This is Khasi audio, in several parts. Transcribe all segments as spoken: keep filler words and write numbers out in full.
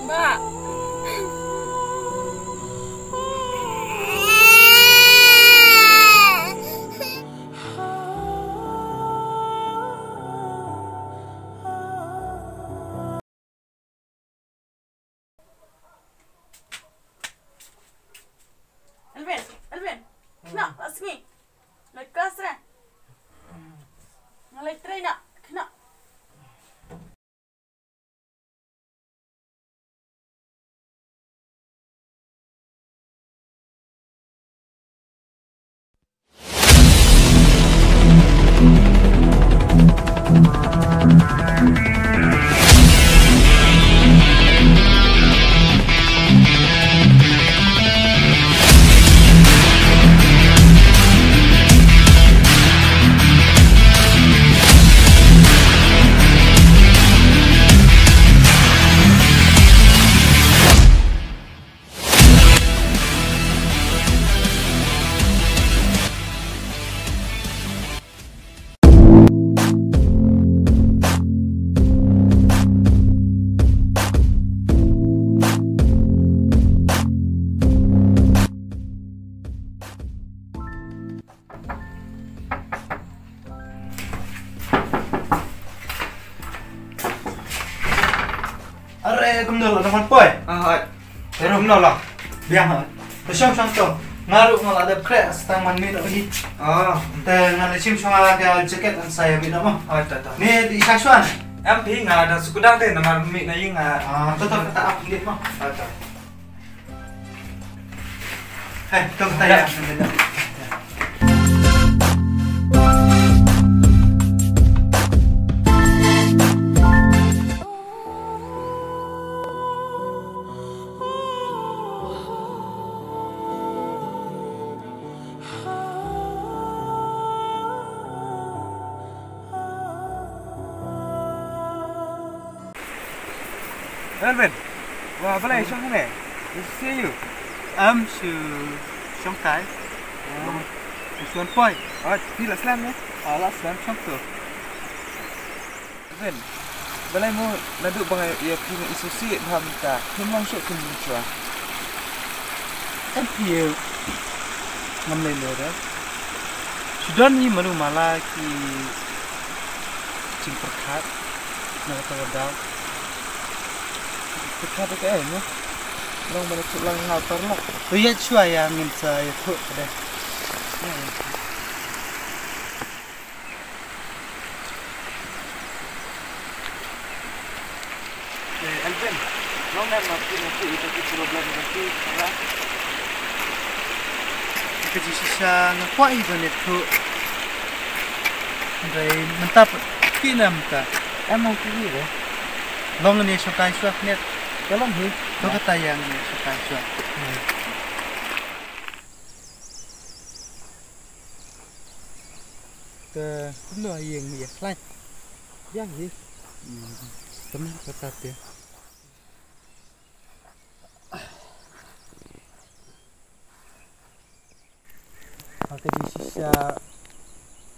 Bah. Alvin, Alvin. Khnang, la sngi. Leit klas re. Nga leit trei na. Khnang. Are, kumno la, nang poi? Ah, hooid. Te kumno la? Biang hooid. Te shong shong to. Nga ruh nga la dep khreh, sa tang man mih noh hi. Ah. Te ngan leit shim shong ka jacket, ngan sa ïa mih noh mo. Hooid, to to. Ni dei sha shuwa ne? Em phi, nga dang shu kudang te, namar mih na ïing nga. Ah, to to, kata ap ngi mo. Hooid, to. Hai, to kata ïa. Alvin, wa balei shong hangne? Good to see you. Am shu shong kai. Ah. Shu shong poi. Ah, phi la slem ne? Ah, la slem shong tu. Alvin, balei mo naduh ba nga ïa phi nga isih sih bha mynta, phim long shuh phim mynshuwa. Em phi ngam lei lei re. Shu don hi manu mala ki jingpyrkhat na kata ka daw. Pyrkhat ïa kaei mo? Long ban ïathuh lang ha u paralok. To ïa shuwa ïa ngin sa ïathuh ka dei. Eh, Alvin, long ne ma phi na phi ita ki problem na phi para. Ka jingshisha nga kwah i ban ïathuh. Hynrei mynta phi na mynta. Em long phi hi re. Long ne shong kai shuwa ne. Ka long hi. To kata ïa ngi shong kai shuwa. Te kumno ïa ngi ïa khlaiñ. Biang hi. Te mynta te. Ha ka jingshisha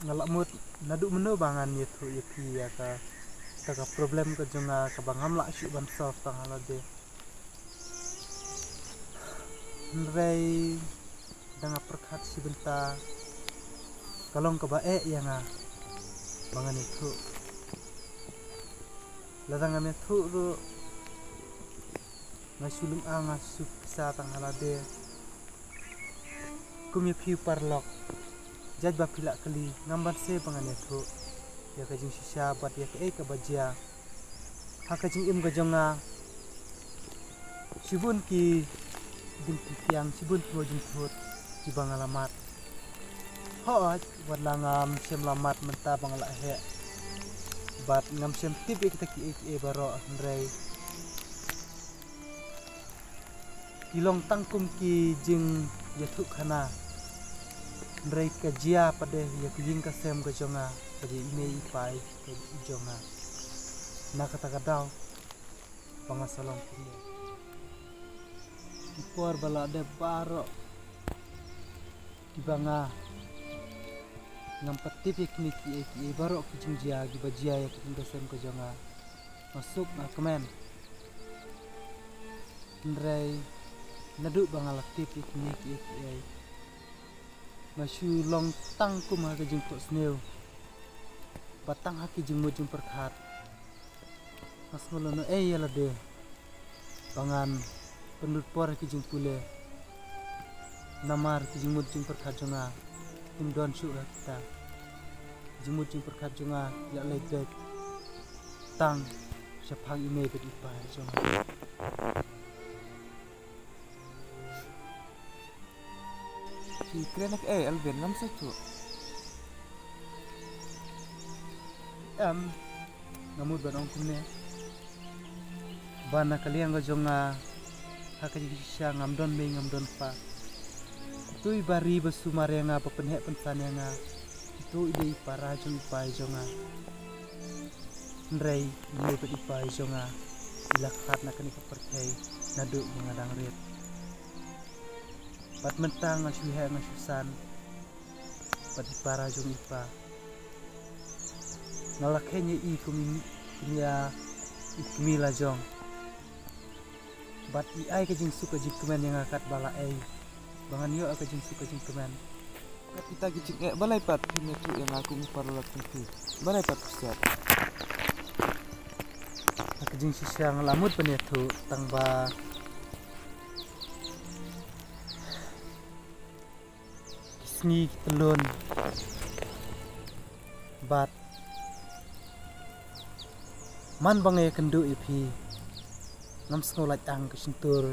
nga la mut naduh mynno ba ngan ïathuh ïa phi ïa ka, ka, ka problem ka jong nga kaba ngam lah shuh ban solve tang ha lade. Hynrei da nga pyrkhat shi bynta ka long kaba eh ïa nga ba ngan ïathuh. Lada ngam ïathuh ruh nga shu lum, nga shu pisa tang ha lade. Kum ïa phi u paralok, jait ba phi la kylli, ngam banse ba ngan ïathuh ïa ka jingshisha bad ïa kaei kaba jia ha ka jingim ka jong nga. Shibun ki jingpynthiang, shibun ki jingthut kiba nga la mad. Hooid, wat la ngam shym la mad mynta ba nga la heh. Bad ngam shym tip ïa kita kiei kiei baroh, hynrei ki long tang kum ki jingïathuhkhana. Hynrei ka jia pat de ïa ka ïing ka sem ka jong nga, ka jia i mei i pa i ka jong nga. Na kata ka daw ba nga sa long kumne. Ki por ba la dep baroh kiba nga Ngam pat tip ïa kine kiei kiei baroh ki jingjia kiba jia ïa ka jingïaseng ka jong nga. Nga suk nga kmen. Hynrei naduh ba nga la tip ïa kine kiei kiei, nga shu long tang kum ha ka jingphohsniew bad tang ha ki jingmut jingpyrkhat. Nga sngew lano ei ïa lade ba ngan pynlut por ha ki jingpule. Namar ki jingmut jingpyrkhat jong nga kim don shuh ha kita. Ki jingmut jingpyrkhat jong nga ïa leit beit tang shaphang i mei bad i pa jong nga. Ki kren ek ei Alvin, ngam sngewthuh. Em, nga mut ban ong kumne. Ba na ka liang ka jong nga, ha ka jingshisha ngam don mei ngam don pa. Kito i ba ri ba sumar ïa nga, ba pynheh pynsan ïa nga, kito i dei i para jong i pa i jong nga. Hynrei i mei bad i pa i jong nga i la khlad na kane ka pyrthei naduh ba nga dang rit. Bad mynta nga shu heh nga shu san bad i para jong i pa. Nga la kheiñ ïa i kum i, kum ïa i kmie la jong. Bad i ai ka jingsuk ka jingkmen ïa nga katba la ei ba ngan ïoh ka jingsuk ka jingkmen. Kat kita ki jingeh, balei pat phim ïathuh ïa nga kum u paralok jong phi? Balei pat phi shet? Ha ka jingshisha nga la mut ban ïathuh tang ba ki sngi ki tyllun. Bad man ba nga ïakynduh ïa phi, ngam sngew lait ang ka shyntur.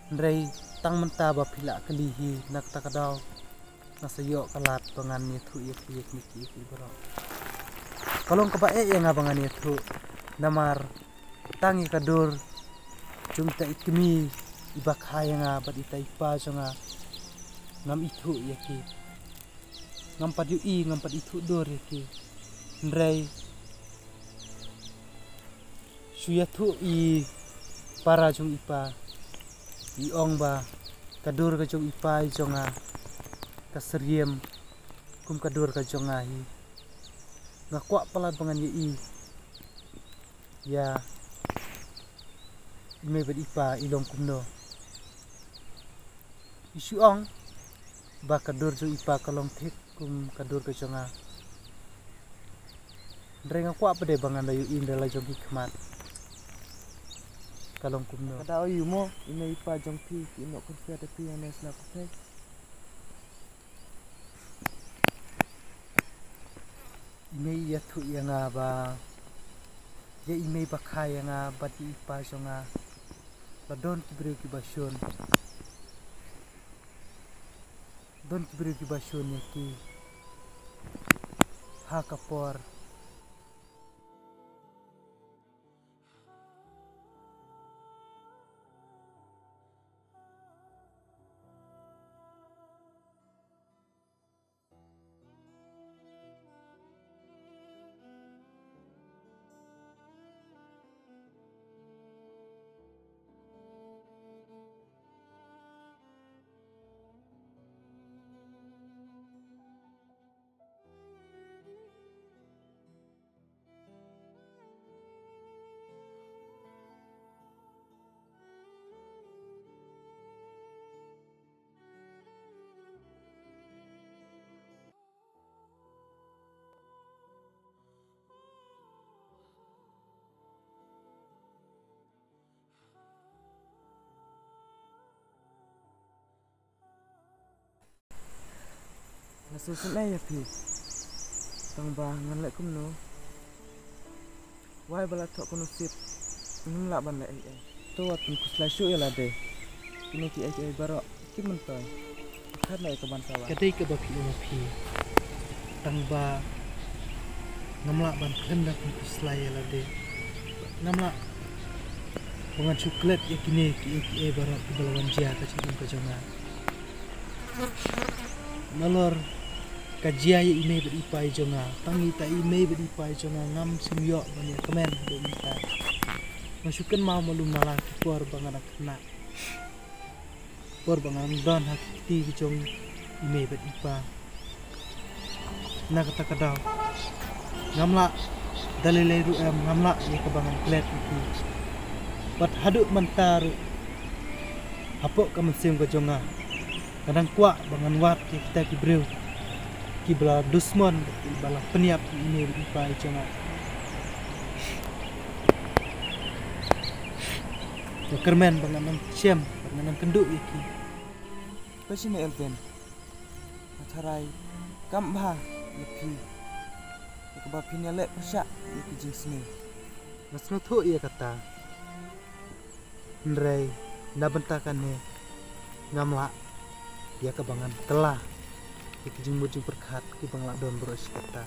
Hynrei tang mynta ba phi la kylli hi, na kata ka daw nga sa ïoh ka lad ba ngan ïathuh ïa phi ïa kine kiei kiei baroh. Ka long kaba eh ïa nga ba ngan ïathuh, namar tang ïa ka dur jong ita i kmie iba kha ïa nga bad ita i pa jong nga, ngam ithuh ïa ki. Ngam pat ïohi, ngam pat ithuh dur ïa ki. Hynrei shu ïathuh i para jong i pa, i ong ba ka dur ka jong i pa i jong nga ka syriem kum ka dur ka jong nga hi. Nga kwah palat ba ngan ïohi ïa i mei bad i pa i long kumno. I shu ong ba ka dur jong i pa ka long thik kum ka dur ka jong nga. Hynrei nga kwah pat de ba ngan da ïohi na la jong ki khmat ka long kumno. Ka da ïohi mo, i mei i pa jong phi ki ïehnoh kyrkieh ïa phi hangne sla pyrthei. I mei i ïathuh ïa nga ba ïa i mei ba kha ïa nga bad ïa i pa jong nga, ba don ki briew kiba shun. Don ki briew kiba shun ïa ki ha ka por. Nga sngewsynei ïa phi. Tang ba ngan leh kumno? Wai ba la thoh ka nusip, ngim lah ban leh ei ei. To wat pynkhuslai shuh ïa lade. Kine kiei kiei baroh kim myntoi. Khat na ïa ka ban sawa. Ka dei kaba phi ong phi. Tang ba ngam lah ban khlem da pynkhuslai ïa lade. Ngam lah ba ngan shu klet ïa kine kiei kiei baroh kiba la wan jia ka jingim ka jong nga. Nalor ka jia ïa i mei bad i pa i jong nga. Tang ita i mei bad i pa i jong nga ngam shym ïoh ban ïa kmen haduh mynta. Nga shu kynmaw malu mala ki por ba nga dang khynnah, por ba nga dang don ha ki kti ki jong i mei bad i pa. Na kata ka daw ngam lah, da lei lei ruh em ngam lah ïa kaba ngan klet ïa ki. Bad haduh mynta ruh hapoh ka mynsiem ka jong nga, nga dang kwah ba ngan wad ïa kita ki briew kiba la dusmon, kiba la pynïap ïa i mei bad i pa jong nga. Nga kyrmen ba ngan nang shem bad ngan nang kynduh ïa ki. Ba shane Elvin, nga tharai kam bha ïa phi ïa kaba phin ïaleh pyrshah ïa ki jingsniew. Nga sngewthuh ïa kata. Hynrei na bynta kane ngam lah ïa kaba ngan kylla ïa ki jingmut jingpyrkhat kiba nga la don baroh shi katta.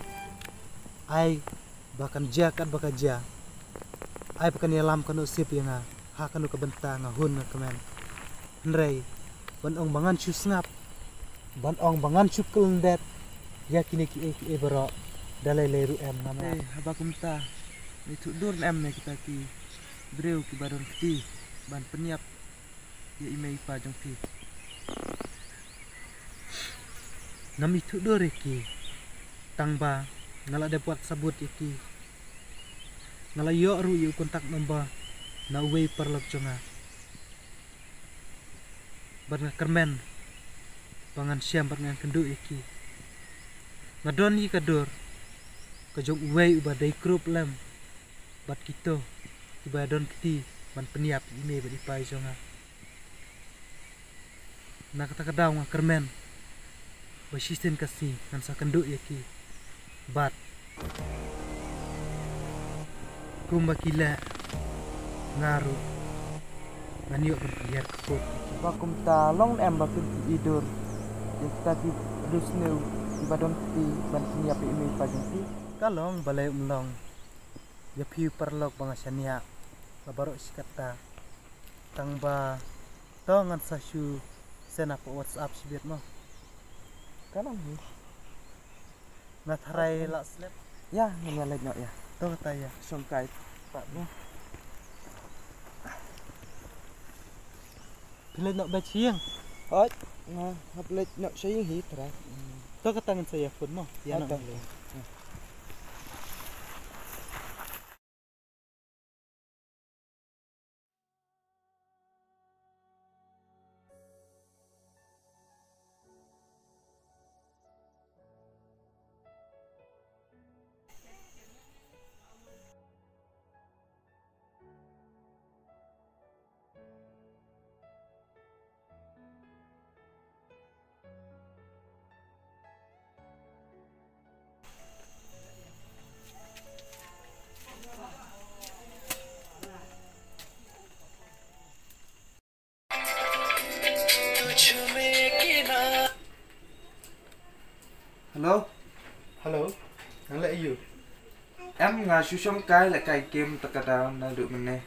Ai ba kan jia katba ka jia, ai ba kan ïalam kano sip ïa nga ha kano ka bynta, nga hun nga kmen. Hynrei ban ong ba ngan shu sngap, ban ong ba ngan shu kylliang ïa kine kiei kiei baroh, da lei lei ruh em ngam lah. Haba kumta, me ithuh dur ne em ïa kita ki briew kiba don kti ban pynïap ïa i mei i pa jong phi? Ngam ithuh dur ïa ki, tang ba nga la dep wad sabut ïa ki. Nga la ïoh ruh ïa u contact number na uwei u paralok jong nga. Bad nga kyrmen ba ngan shem bad ngan kynduh ïa ki. Nga don ïa ka dur ka jong uwei uba dei krup lem bad kito kiba don kti ban pynïap ïa i mei bad i pa jong nga. Na kata ka daw nga kyrmen ba shisien ka sngi ngan sa kynduh ïa ki. Bad kumba ki leh, nga ruh ngan ïoh ban pynhiar kput. Ba kumta long ne em ba phin ïohi dur ïa kita ki riewsniew kiba don kti ban pynïap ïa i mei i pa jong phi? Ka long balei um long ïa phi u paralok ba nga shaniah baroh shi katta. Tang ba to ngan sa shu send ha WhatsApp shibit mo. Ka long hi. Nga tharai la slep. Ïa, ngan ïa leit noh ïa. To kata ïa. Shongkai pat mo. Phi leit noh bad sha ïing? Hooid, nga hap leit noh sha ïing hi trai. To kata ngan sa ïa phone mo. Ïa, hooid, noh to. Leit. Hello? Hello? Nang leh aiu? Em, nga shu shongkai leh kai game ta ka daw naduh mynne.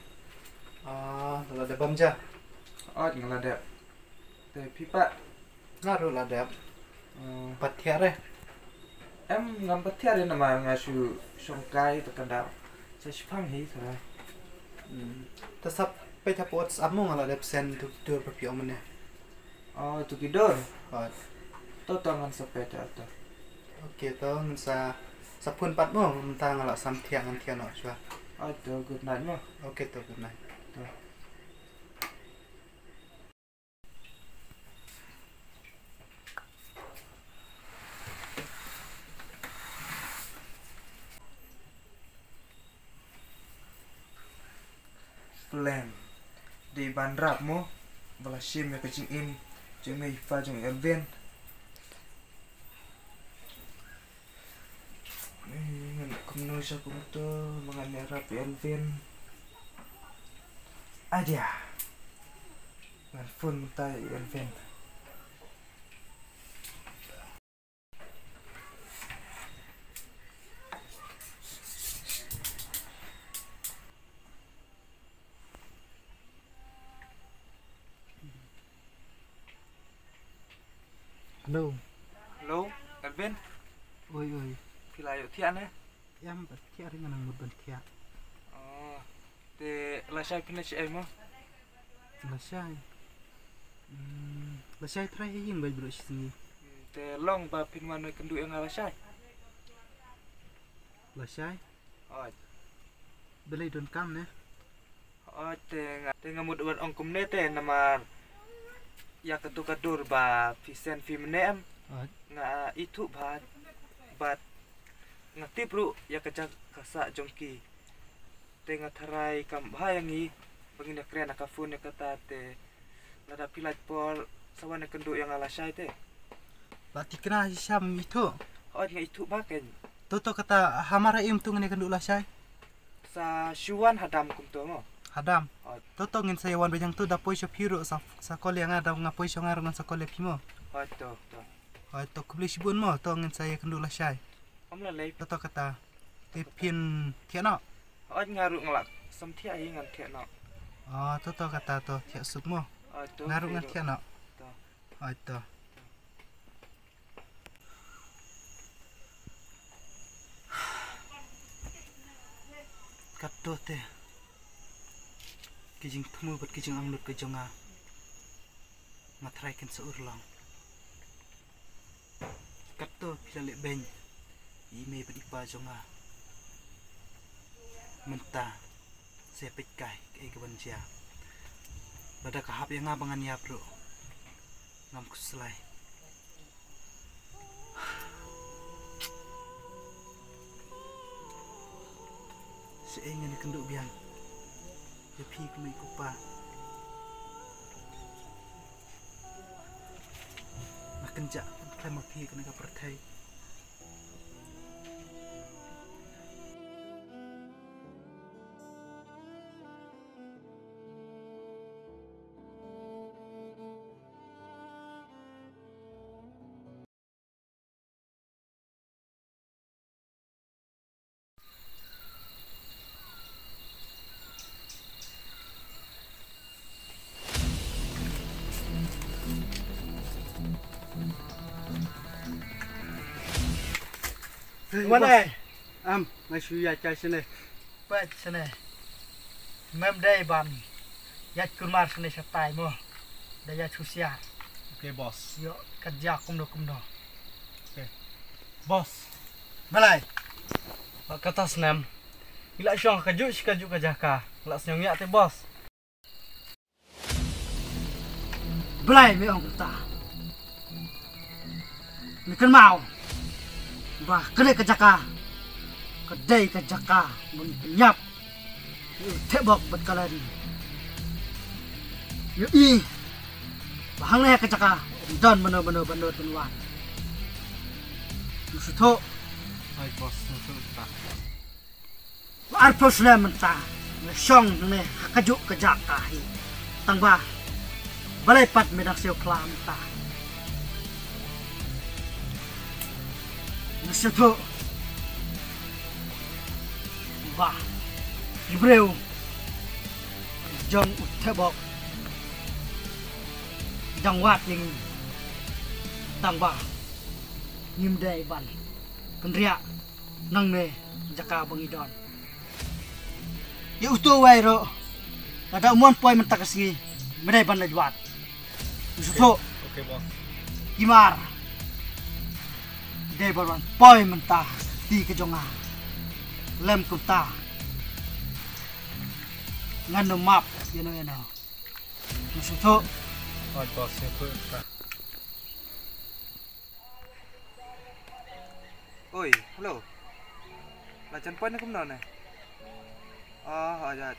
Ah, nga la dep bam ja. Ot, nga la dep. Te phi pat? Nga ruh la dep. Oh. Pat thiah re? Em, ngam pat thiah re namar nga shu shongkai ta ka daw. Sa shipang hi tharai. Hmm. Te sa peit ha WhatsApp mo, nga la dep send to, to phi ong mynne. Oh, to ki dur. Ot. To, to ngan sa peit ïa to. Okay, to ngan sa, sa phone pat mo, mynta nga la sam thiah ngan thiah noh shuwa. Ot, to good night mo. Okay, to good night. To. Plan dei ban rap mo, ba la shim ïa ka jingim jong i mei i pa jong Elvin. Ngan kumno sha kumto ba ngan ïarap ïa Elvin. Idea. Ngan phone mynta ïa Elvin. Hello. Hello, Elvin. Oi, oi. Phi la ïoh thiah ne? Em, ba thiah re, nga nang mut ban thiah. Oh, te lashai phin leit shaei mo? Lashai. Hmm, lashai trai ha ïing bad baroh shi sngi. Hmm, te long ba phin wan kynduh ïa nga lashai? Lashai. Oi. Balei don kam ne? Oi, te nga, te nga mut ban ong kumne te namar ïa katu ka dur ba phi send phi mynne em. Oi. Nga ithuh bha bad nga tip ruh ïa ka jaka sah jong ki. Te nga tharai kam bha ïa ngi ba ngin ïakren ha ka phone ïa kata te lada phi lait por sa wan ïakynduh ïa nga lashai te. Ba thikna shisha mem ithuh. Hooid nga ithuh bha kein. To to kata hamar ha im to ngin ïakynduh lashai. Sa shu wan hadam kumto mo. Hadam. Hooid. To to ngin sa ïa wan ba jang to da poi sha phi ruh sa, sa call ïa nga da nga poi sha nga ruh ngan sa call ïa phi mo. Hooid to to. Hooid to khublei shibun mo to ngin sa ïakynduh lashai. Ym la lei. To to kata. Te phin thiah noh. Oi nga ruh nga lah sam thiah hi ngan thiah noh. Oh, to to kata to thiah suk mo. Oi to. Nga ruh ngan thiah noh. To. Oi to. Katto te ki jingthmu bad ki jingangnud ka jong nga. Nga tharai kin sa urlong. Katto phi la leh beiñ ïa i mei bad i pa jong nga. Mynta sa peit kai kaei kaban jia. Lada ka hap ïa nga ba ngan ïap ruh ngam khuslai. Shaei ngan ïakynduh biang ïa phi ko mei ko pa. Nga kynjah ban khlem ma phi ha kane ka pyrthei. Wan ai. Am, nga shu ïa chai shane. Peit shane. Mem dei ban ïaid kulmar shane shatai mo. Da ïaid husiar. Okay, boss. Ïoh ka jia kumno kumno. Okay. Boss. Balei? Ba kata snem ngi la shong ha kajuh shi kajuh ka jaka. Ngi la sngewthuh te, boss. Balei me ong kumta? Me kynmaw ba kane ka jaka ka dei ka jaka ba ngi pynïap ïa u Thebok bad ka Lari. Ïohi ba hangne ka jaka ym don mano mano ban nud ban wan. Me sngewthuh? Hooid boss, sngewthuh kata. Arphew snem mynta nga shong hangne ha kajuh ka jaka hi. Tangba balei pat me dang siew khla mynta? Nga sngewthuh ba i briew jong u Thebok dang wad ïa ngi. Tangba ngim dei ban kynriah nangne jaka ba ngi don. Ïa uto uwei ruh lada um wan poi mynta ka sngi me dei ban leit wad. Me sngewthuh? Okay boss. Kimar dei ban wan poi mynta ha kti ka jong nga. Lem kumta ngan ym map ïa no ïa no. Me sngewthuh? Hooid boss, sngewthuh kata. Oi, hello. La jan poi ne kumno ne? Oh, hooid, hooid.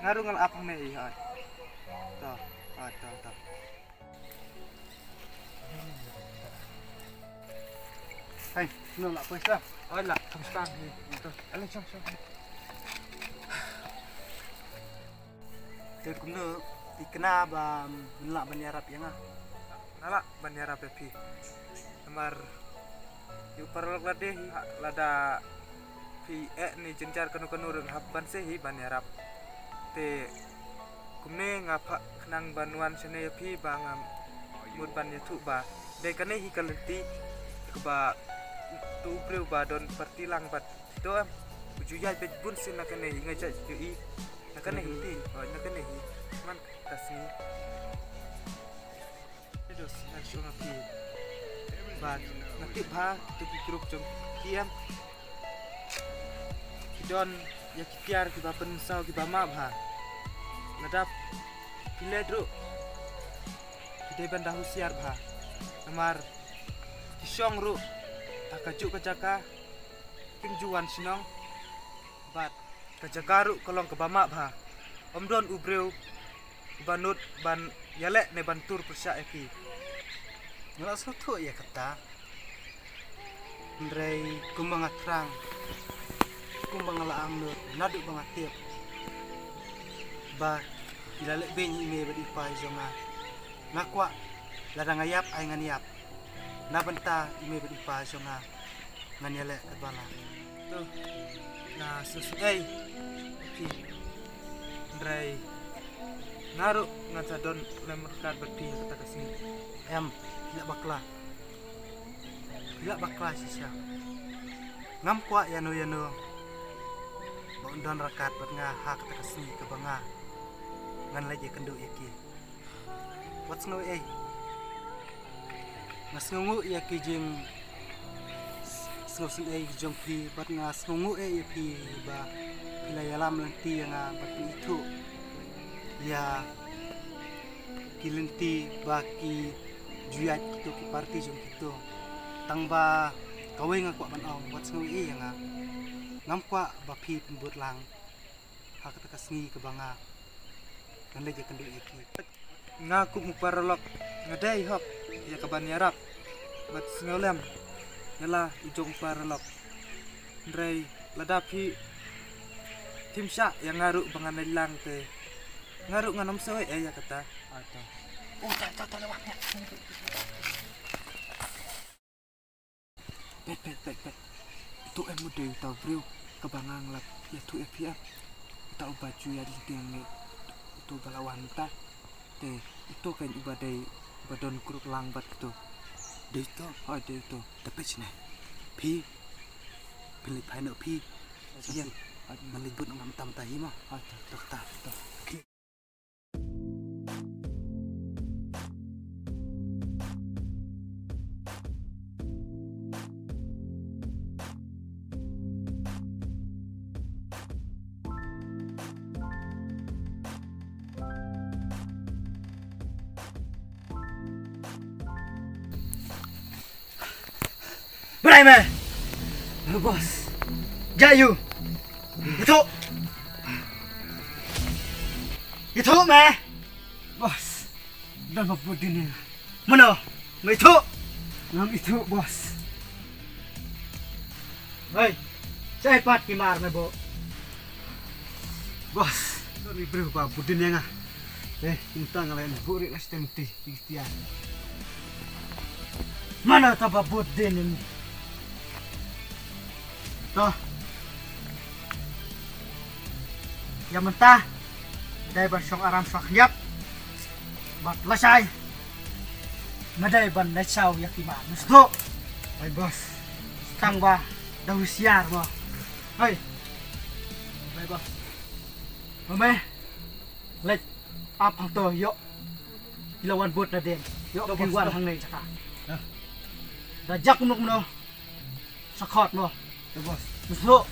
Nga ruh nga la ap hangne hi, hooid. To, hooid, to, to. Hei, kumno la poi sha? Hooid, la poi sha. To, ale, shong, shong. Te kumno, phi kynmaw ba men lah ban ïarap ïa nga? Nga lah ban ïarap ïa phi. Namar ïa u paralok lade hi, lada phi eh ne jynjar kano kano ruh nga hap ban seh hi ban ïarap. Te kumne nga phah khnang ban wan shane ïa phi ba nga mut ban ïathuh ba dei kane hi ka lynti kaba uto u briew ba don parti lang bad to em. U ju ïaid beit bun sien na kane hi, nga ju ïohi na kane hi. Te, oh, na kane hi man ka sngi. Te dos, nga shu nga phi. Bad nga tip ba to ki group jong ki em. Don ïa ki tiar kiba pynsaw kiba map ha. Lada phi leit ruh, phi dei ban da husiar bha. Namar ki shong ruh ha kajuh ka jaka, kim ju wan shnong. Bad ka jaka ruh ka long kaba map bha. Ym don u briew uba nud ban ïaleh ne ban tur pyrshah ïa ki. Nga la sngewthuh ïa kata. Hynrei kumba nga thrang, kumba nga la angnud naduh ba nga tip ba i la leh beiñ i mei bad i pa jong nga. Nga kwah lada nga ïap ai ngan ïap. Na bynta i mei bad i pa jong nga ngan ïaleh katba lah. To, nga sngewsih ei. Hynrei nga ruh ngan sa don lem ryngkat bad phi ha kata ka sngi. Em, phi lah bakla. Phi lah bakla shisha. Ngam kwah ïano ïano ba un don ryngkat bad nga ha kata ka sngi kaba nga ngan leit ïakynduh ïa ki. Wat sngew ei. Nga sngewnguh ïa ki jing sngewsih ei jong phi bad nga sngewnguh ei ïa phi ba phi la ïalam lynti ïa nga bad phi ithuh ïa ki lynti ba ki ju ïaid kito ki party jong kito. Tang ba kawei nga kwah ban ong, wat sngew ei ïa nga. Ngam kwah ba phi pynbud lang ha kata ka sngi kaba nga ngan leit ïakynduh ïa ki. Nga kum u paralok nga dei hok ïa kaban ïarap bad sngewlem ïa la u jong u paralok. Hynrei lada phi thim shah ïa nga ruh ba ngan leit lang te nga ruh ngan ym sngew ei ïa kata. Ato. Oh, ta ta ta lewat. Peit, peit, peit, peit. Uto em u dei uta u briew kaba nga la ïathuh ïa phi em. Uta uba ju ïaid lynti ïa ngi. Uto uba la wan mynta. Te uto kein uba dei uba don kruk lang bad kito. Dei uto. Hooid, dei uto. Te peit shane. Phi. Phi leit phai noh phi. Ïa. Hooid. Ngan leit bud noh nga mynta mynta hi mo. Hooid, to. To, to, to. Balei me? Boss. Jia ïa u. Ïathuh. Ïathuh me. Boss. Don ba bud dien ïa nga. Mano? Me ithuh? Ngam ithuh, boss. Hei. Shaei pat ki mar me buh? Boss. Don i briew ba bud dien ïa nga. Eh, mynta nga la ïa buh ri la stem ti. Ïa ki tiar. Mano uta ba bud dien ïa ngi? To. Ïa mynta dei ban shong aram shong khyndiat. Bad lashai me dei ban leit shaw ïa ki mar. Me sngewthuh? Hooid, boss. Tang ba da husiar mo. Hei. Hooid, boss. Mo me. Leit ap hangto ïoh. Ki la wan bud na ding. Ïoh, to, ki boss, wan to. Hangne jaka. Ïa. Da jak kumno kumno. Sa khot mo. Ïa, boss. Masuk.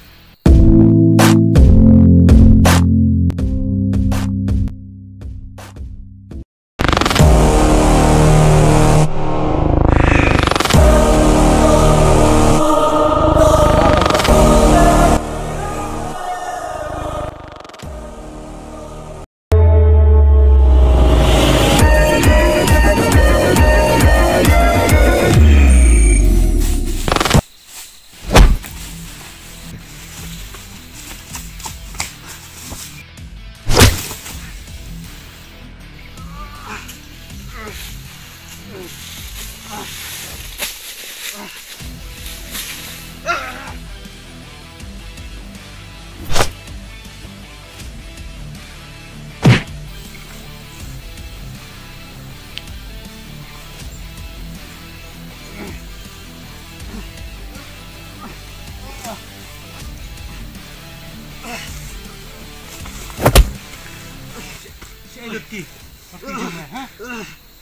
Shi ai lut ki. Shi ai lut ki jong me, ha?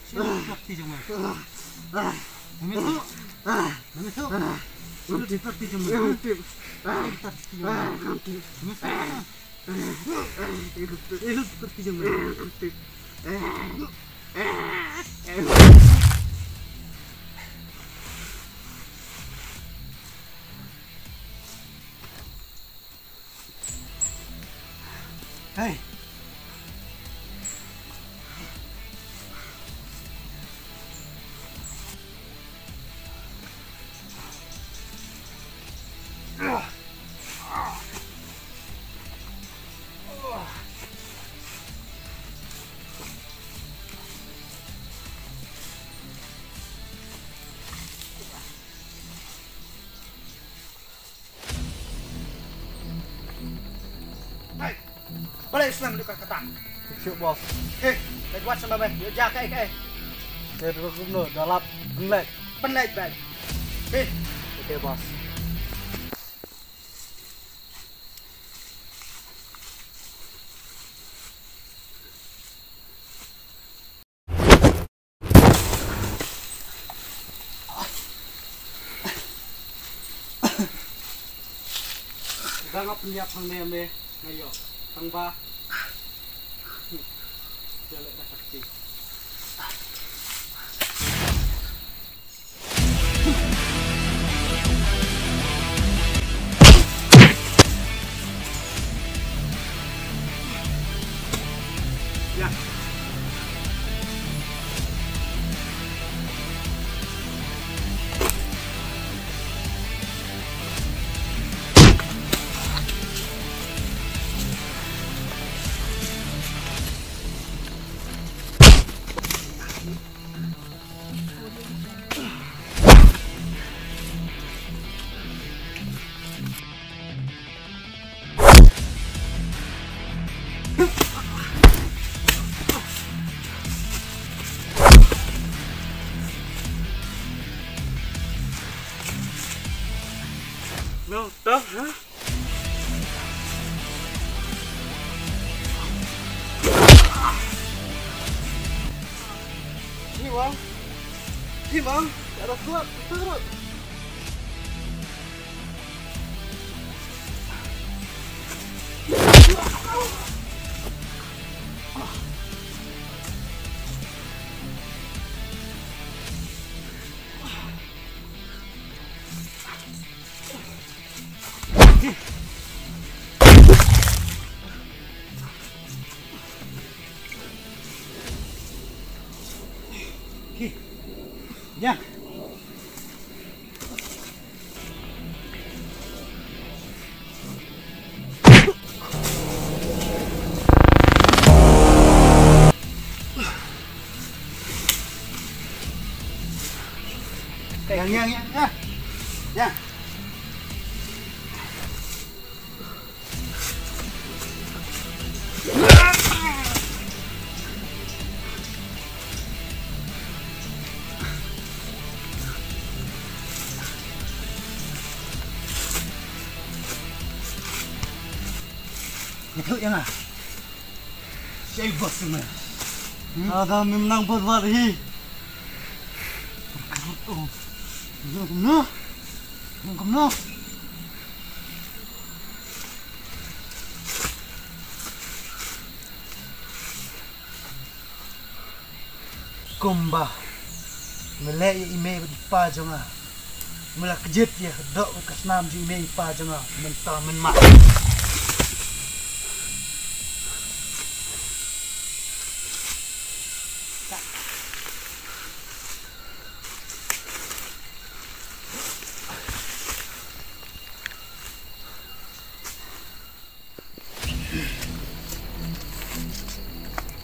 Shi ai lut ki jong me. Mami tu. Mami tu. Ngam tip. Ngam tip. Ngam tip. Ngam tip. Ngam tip. Ngam tip. Hey. Hey, balei snem duk kata? Sure, boss. Hey, leit wad snem ba me, ïoh ja kaei kaei. Te duk kumno, da lap pynleit. Pynleit bad. Hey. Okay, boss. Ba nga pynïap hangne me nga ïoh tang ba. Ïa leh da ka kti. No, to, ha? Hi, Wang. Hi, Wang. Ada kuat, betul. Ki. Ya. Yang, yang, yang, yang. Yang. Ïathuh ïa nga. Shaei u boss jong me? Hmm? Lada mem nang bud wat hi. Kumno? Kumno? Kumba me leh ïa i mei bad i pa jong nga, me la kjit ïa ka doh bad ka snam jong i mei i pa jong nga mynta mynmat.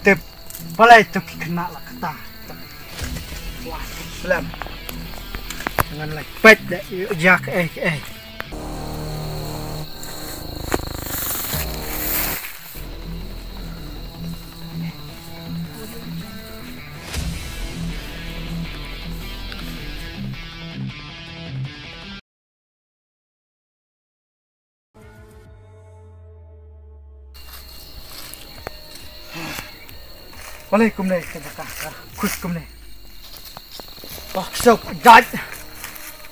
Tip, balei to ki khynnah la kata. Wah, slem. Ngan la peit da ïa kaei kaei. Balei kumne ka jaka ka khus kumne. Bah, so jait.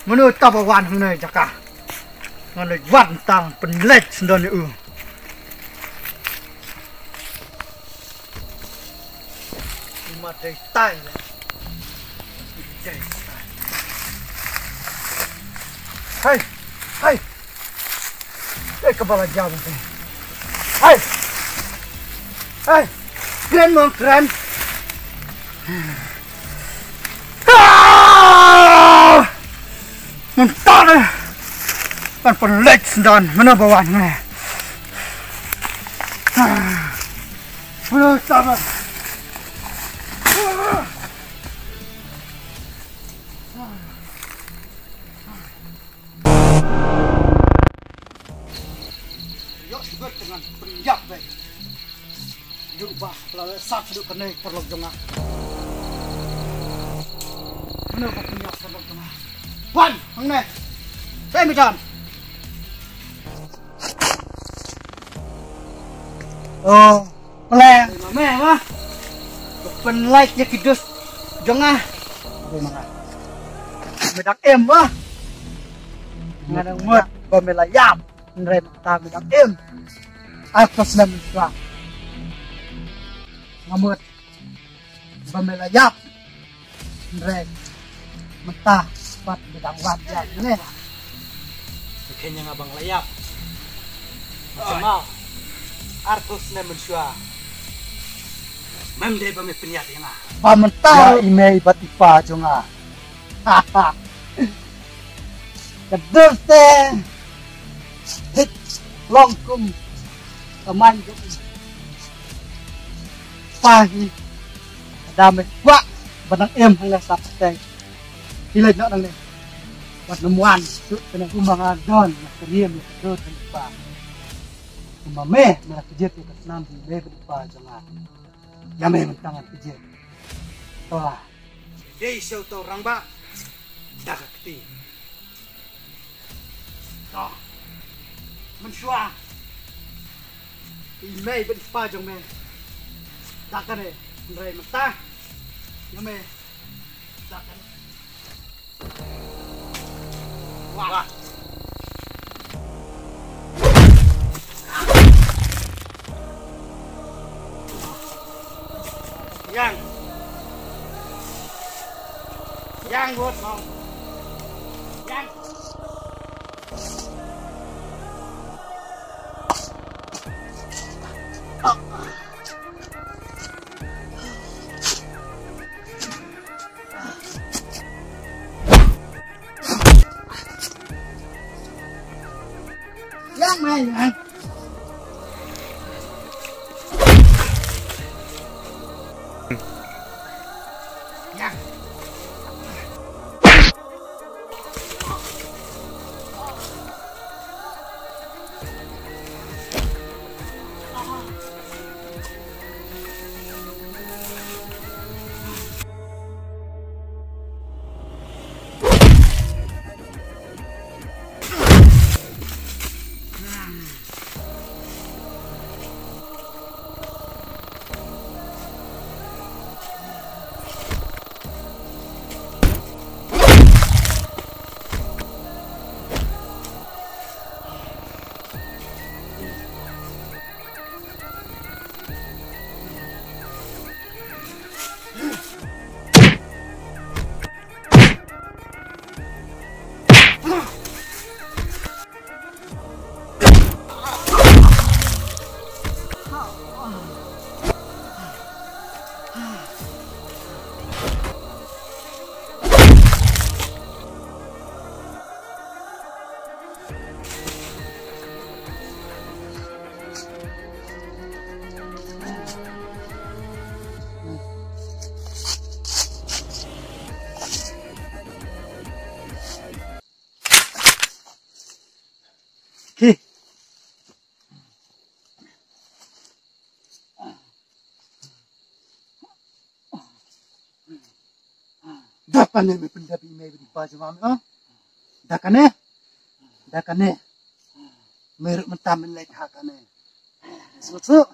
Mano uta ba wan hangne jaka? Ngan leit wad tang pynleit syndon ïa u. Uma dei tai le. Dei tai. Hai, hai. Dei ka bala jam te. Hai. Hai. Kren mo kren. Ah! Mynta ne. Kan pynleit syndon mano ba wan ne. Ah. Mano uta ba. Ah. Ïoh sugar dengan pynïap, eh. Ïoh ba la sat duk kane paralok jong nga. Kane ba pynïap paralok jong nga. Wan, hangne. Sai me jan. Oh. Pynleng. Mame, ma. Pynlait ïa ki dus jong nga. Me dang im, ma. Nga dang mut ba me la ïap. Hynrei mynta me dang im. Ar phew snem mynshuwa nga mut ba me la ïap. Hynrei mynta pat me dang wan ïa ne. Kane nga bang la ïap. Macam ma. Ar phew snem mynshuwa. Mem dei ba me pynïap ïa nga. Ba mynta ïa i mei bad i pa jong nga. Ka dur te. Hit long kum. Ka man kum. Pa hi. Ka dam me kwah ba nang im hangne sap te. Ki leit noh nangne. Wat nym wan suk kane kumba nga don na ka riem na ka dud kane pa. Kumba me me la kjit ïa ka snam jong me bad i pa jong nga. Ïa me mynta ngan kjit. To la. Dei sha uta u rangbah da ka kti. To. Mynshuwa. I mei bad i pa jong me. Da kane. Hynrei mynta. Ïa me. Da kane. Wah. Yang. Yang buat mau. Yang. Yang mai yang. Yang. Da kane me pyndep ïa i mei bad i pa jong nga, ha? Da kane? Da kane. Me ruh mynta men leit ha kane. Suk suk.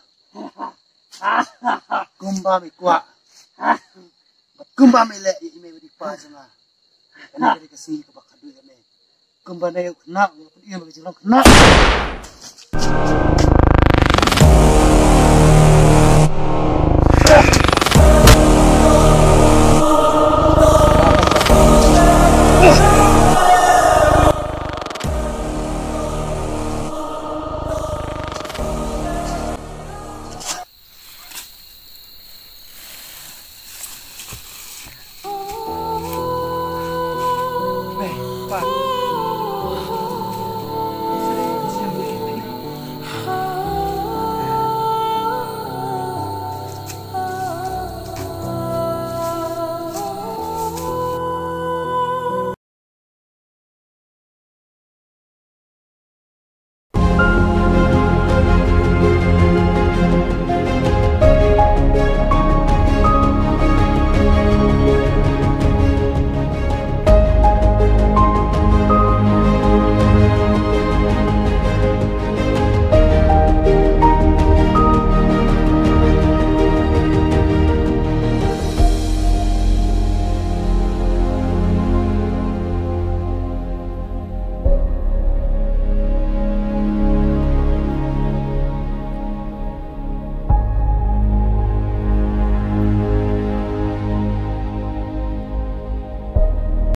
Kumba me kwah. Bad kumba me leh ïa i mei bad i pa jong nga. Kane ka dei ka sngi kaba khadduh ïa me. Kumba ne u khynnah u pynïaid ka jinglong khynnah.